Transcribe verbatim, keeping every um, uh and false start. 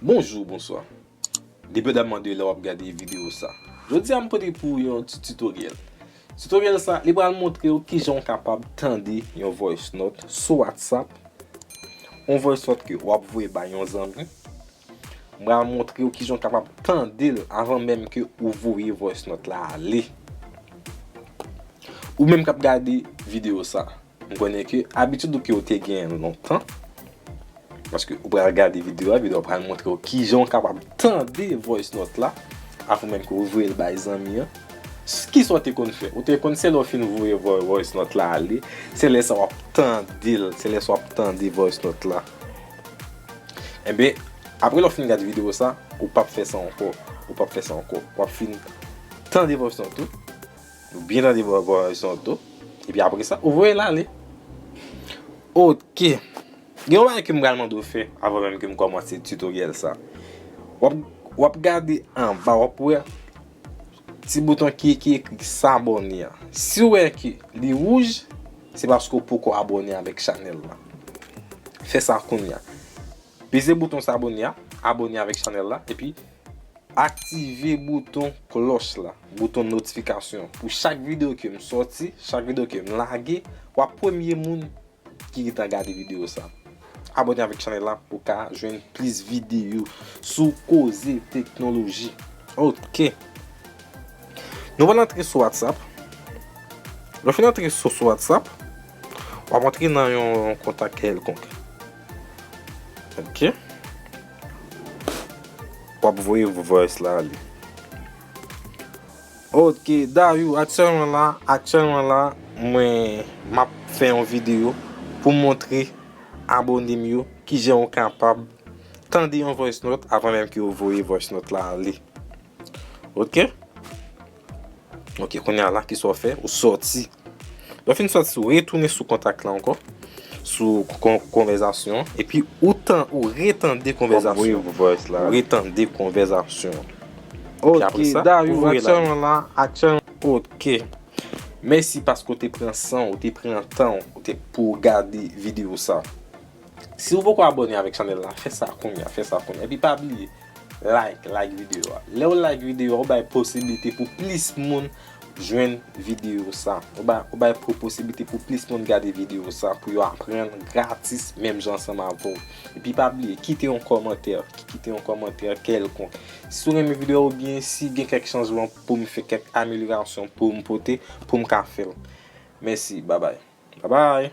Bonjou, bonswa. Depandaman de lè w ap gade videyo sa. Jodi a m pote pou ou yon ti tutorial. Tutorial sa, li pral montre w kijan w kapab tande yon voice note sou WhatsApp. Yon voice note ke w ap voye bay yon zanmi. M pral montre w kijan w kapab tande l avan menm ke ou voye voice note la ale. Ou menm k ap gade videyo sa. M konnen ke abitid ou ke w te genyen lontan, paske ou pral gade videyo a, videyo a pral montre w kijan w kapab tande voice note la, avan menm ke w voye l bay zanmi an. Kisa w te konn fè? Ou te konn se lè w fin voye vo- voice note la ale, se lè sa w ap tande l, se lè sa w ap tande voice note la. Enben, apre lè w fin gade videyo sa, ou p ap fè sa ankò, ou p ap fè sa ankò. W ap fin tande voice note ou, ou byen tande voice note ou, epi apre sa, ou voye l ale. Ok. Gen yon bagay ke m pral mande w fè avan menm ke m kòmanse tutorial sa. W ap, w ap gade anba, w ap wè ti bouton ki, ki ekri s'abonner an. Si w wè ke li wouj, se paske w poko abòne avèk chanèl la. Fè sa kounye a. Peze bouton s'abonner a, abòne avèk chanèl la, epi aktive bouton klòch la, bouton notifikasyon. Pou chak videyo ke m sòti, chak videyo ke m lage, w ap premye moun ki gentan gade videyo sa. Abòne avèk chanèl la pou ka jwenn plis videyo sou koze teknoloji. Ok. Nou pral antre sou WhatsApp. Lè w fin antre sou, sou WhatsApp, w ap antre nan yon, yon kontak kèlkonk. Ok. W ap voye voice la ale. Ok, dayou, aktyèlman la, aktyèlman la, mwen, m ap fè yon videyo pou montre abòne m yo kijan yo kapab tande yon voice note avan menm ke yo voye voice note la ale. Ok? Ok, kounye a la, kisa w fè? Ou sòti. Lè w fin sòti, ou retounen sou kontak la ankò, sou kon- konvèzasyon, epi ou tan- ou retande konvèzasyon. Ou retande konvèzasyon. Ok, dayou, aktyèlman la, aktyèlman, ok. Mèsi paske w te pran san w, w te pran tan w, w te pou w gade videyo sa. Si w poko abòne avèk chanèl la, fè sa kounye a, fè sa kounye a. Epi pa bliye, like, like videyo a. Lè w like videyo a, ou bay posiblite pou plis moun jwenn videyo sa. Ou bay, ou bay pou posiblite pou plis moun gade videyo sa, pou yo aprann gratis, menm jan ansanm avè w. Epi pa bliye, kite yon kòmantè, kite yon kòmantè kèlkonk. Si w renmen videyo a oubyen si gen kèk chanjman pou m fè, kèk amelyorasyon pou m pote, pou m ka fè l. Mèsi, babay. Babay.